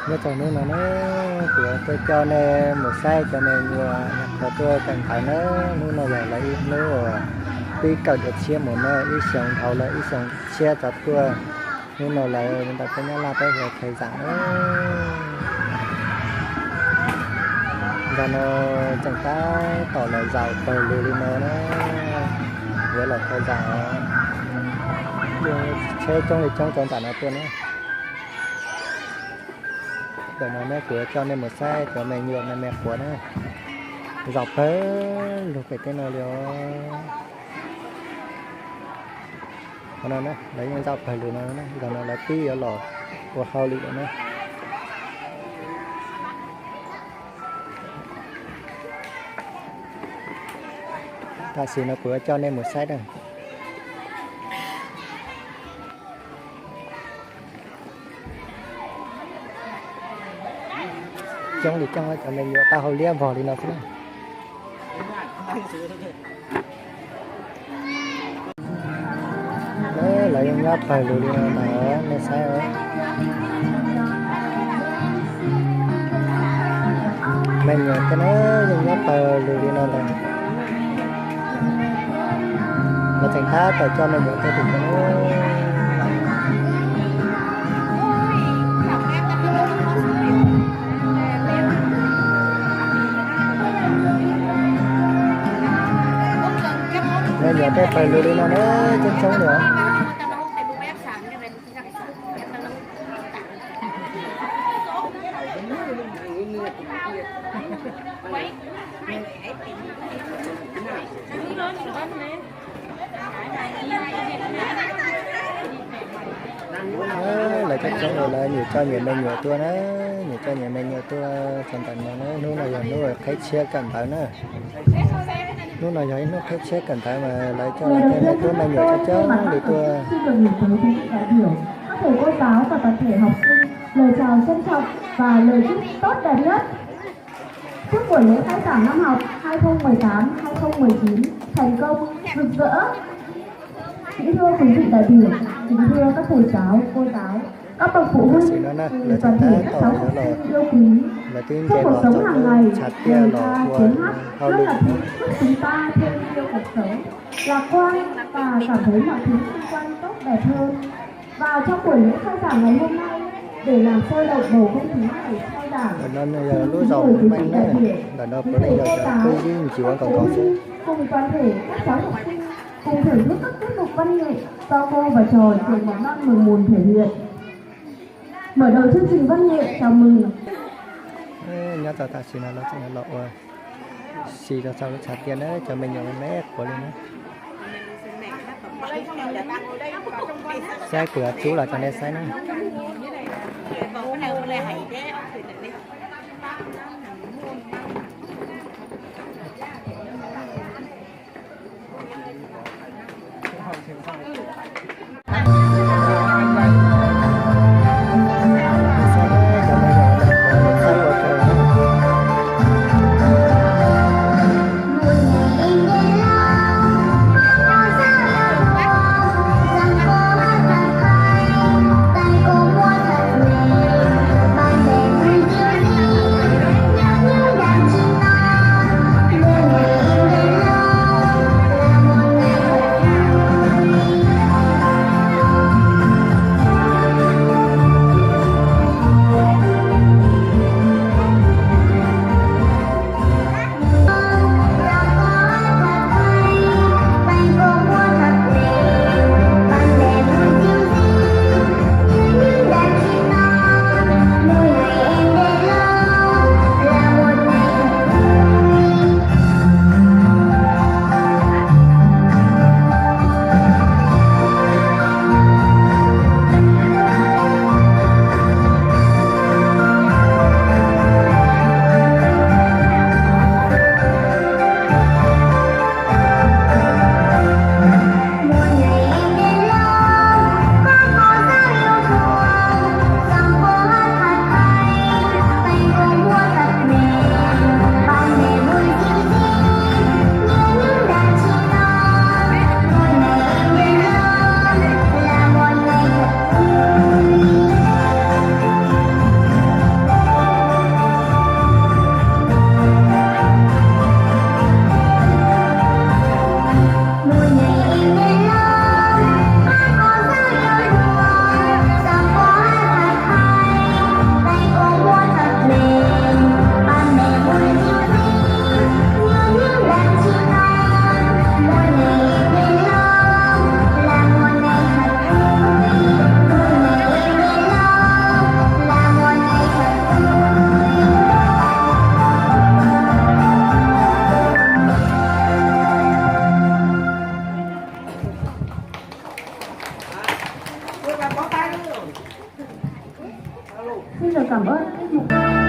Nyob rau hnub no na, kuv yuav tuaj coj nej mus saib cov me nyuam nyuam qhuav tuaj kawm ntawv na. Hnub no yog lawv ib hnub uas pib kawm dua tshiab mus na, ib xyoo dhau lawm, ib xyoo tshiab tso tuaj. Hnub no lawv ntawm peb Nyab Laj peb hu ua khai giảng na. Nram no tseem tab tom lawv zaum pawg lug li no na, yuav los khai giảng os. Tsheb coob li coob rau nram no tuaj na. Ntawm no ne kuv yuav coj nej mus saib cov me nyuam me me qhuav na, zaum pawg lug pem teb no li os. Qhov no na lawv yeej zaum pawg lug no, zaum no lawv twb yuav los ua hauj lwm lawm na. Tam sim no kuv yuav coj nej mus saib na. Coob li coob, cov me nyuam taub hau liab vog li no xwb na. Lawv yeej nyob pawg lug li no ntag, nej saib. Me nyuam tej no yeej nyob pawg lug li no ntag. Lawv tseem tab tom coj me nyuam tuaj tim no. Me nyuam tej pawg lug li no na, coob coob li os. Lawv coob coob li, lawv nyiam coj nyiam me nyuam tuaj na, nyiam coj nyiam me nyuam tuaj txog ntawm no na. Hnub no yog hnub qhib tshiab kawm ntawv na. Hnub no yog ib hnub qhib tshiab kawm ntawv mas lawv coj lawv tej me tub me nyuam coob coob li tuaj. Xin được gửi tới quý vị đại biểu, các thầy cô giáo và toàn thể học sinh lời chào trân trọng và lời chúc tốt đẹp nhất. Chúc buổi lễ khai giảng năm học hai không mười tám hai không mười chín thành công, rực rỡ. Kính thưa quý vị đại biểu, kính thưa các thầy giáo, cô giáo, các bậc phụ huynh, toàn thể các cháu học sinh yêu quý. Trong cuộc sống hàng ngày, lời ca tiếng hát luôn là thứ giúp chúng ta thêm yêu cuộc sống, lạc quan và cảm thấy mọi thứ xung quanh tốt đẹp hơn. Và trong buổi lễ khai giảng ngày hôm nay, để làm sôi động bầu không khí ngày khai giảng, kính mời quý vị đại biểu, quý thầy cô giáo, các bậc phụ huynh cùng toàn thể các cháu học sinh cùng thưởng thức các tiết mục văn nghệ do cô và trò trường mầm non Mường Mùn thể hiện. Mở đầu chương trình văn nghệ chào mừng. Nyob txog tam sim no lawv tseem los ua si rau saum lub tshav tiaj na, cov me nyuam me me qhuav li na. Saib kuv yuav rub los rau nej saib na. Cảm ơn các nhà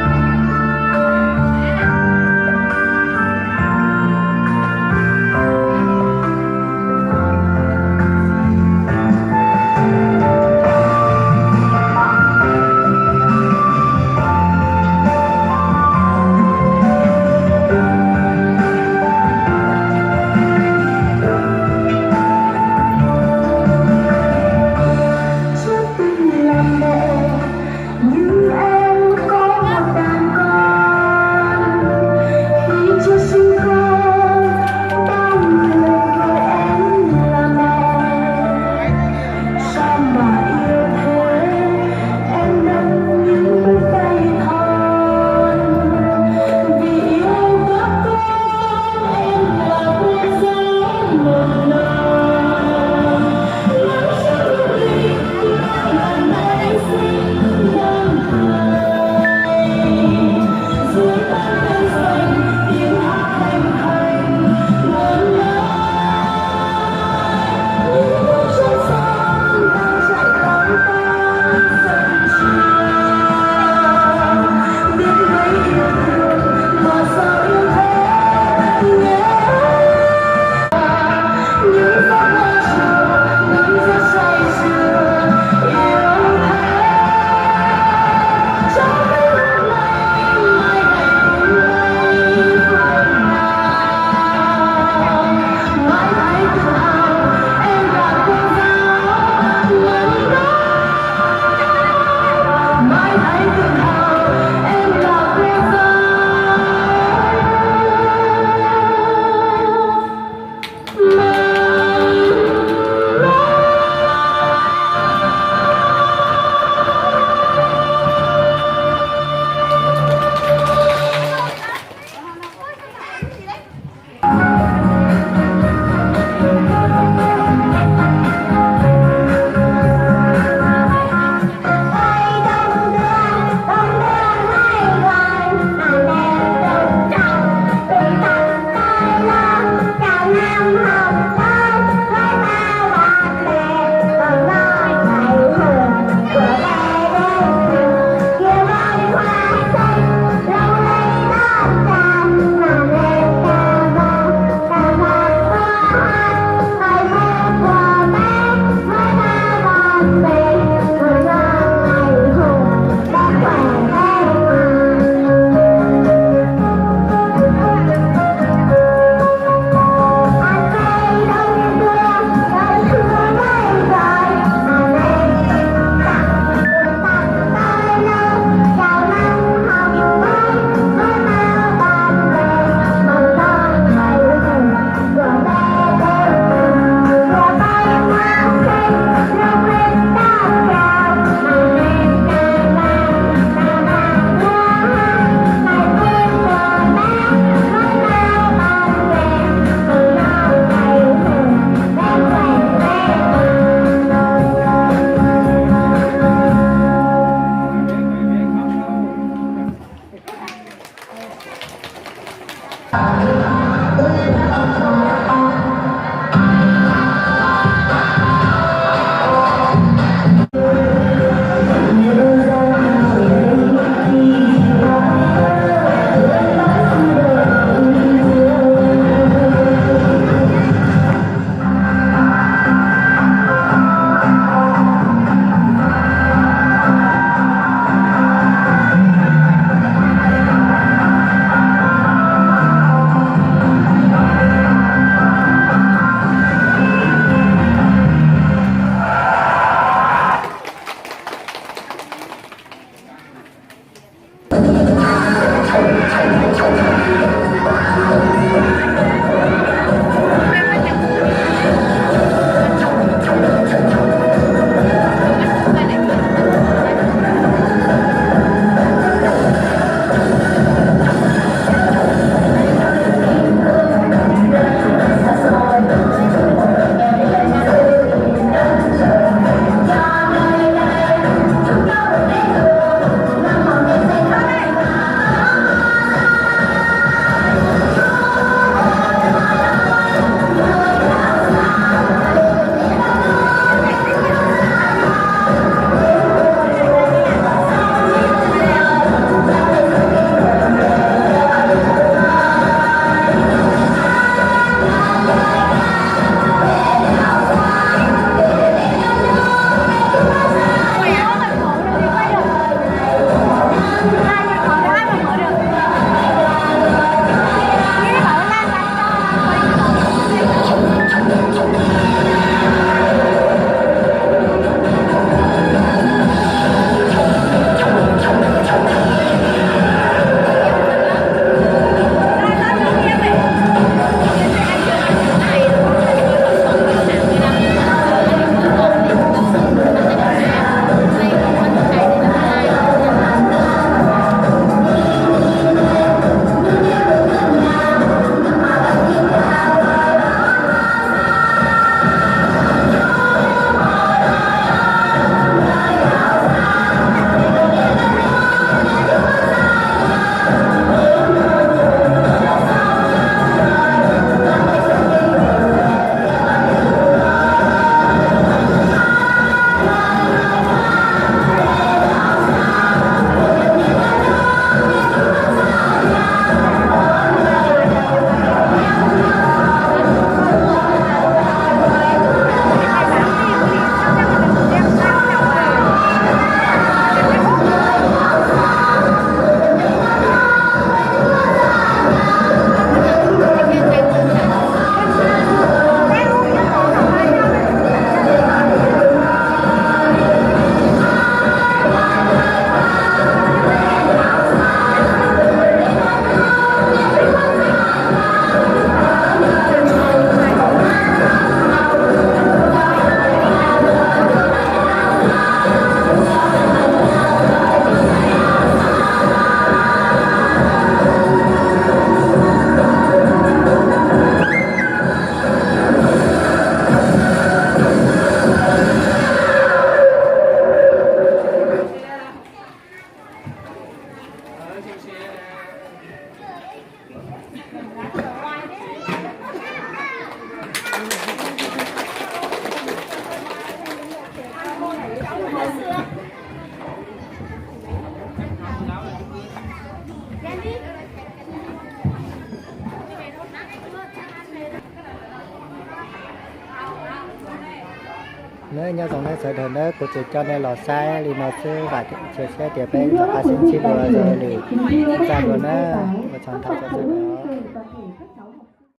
Nyob zoo nawb sawv daws nawb, kuv tsuas coj nej los saib li no xwb, vam thiab cia siab tias peb rov qab sib ntsib dua lwm zaj dua nawb. Ua tsaug ntau rau sawv daws.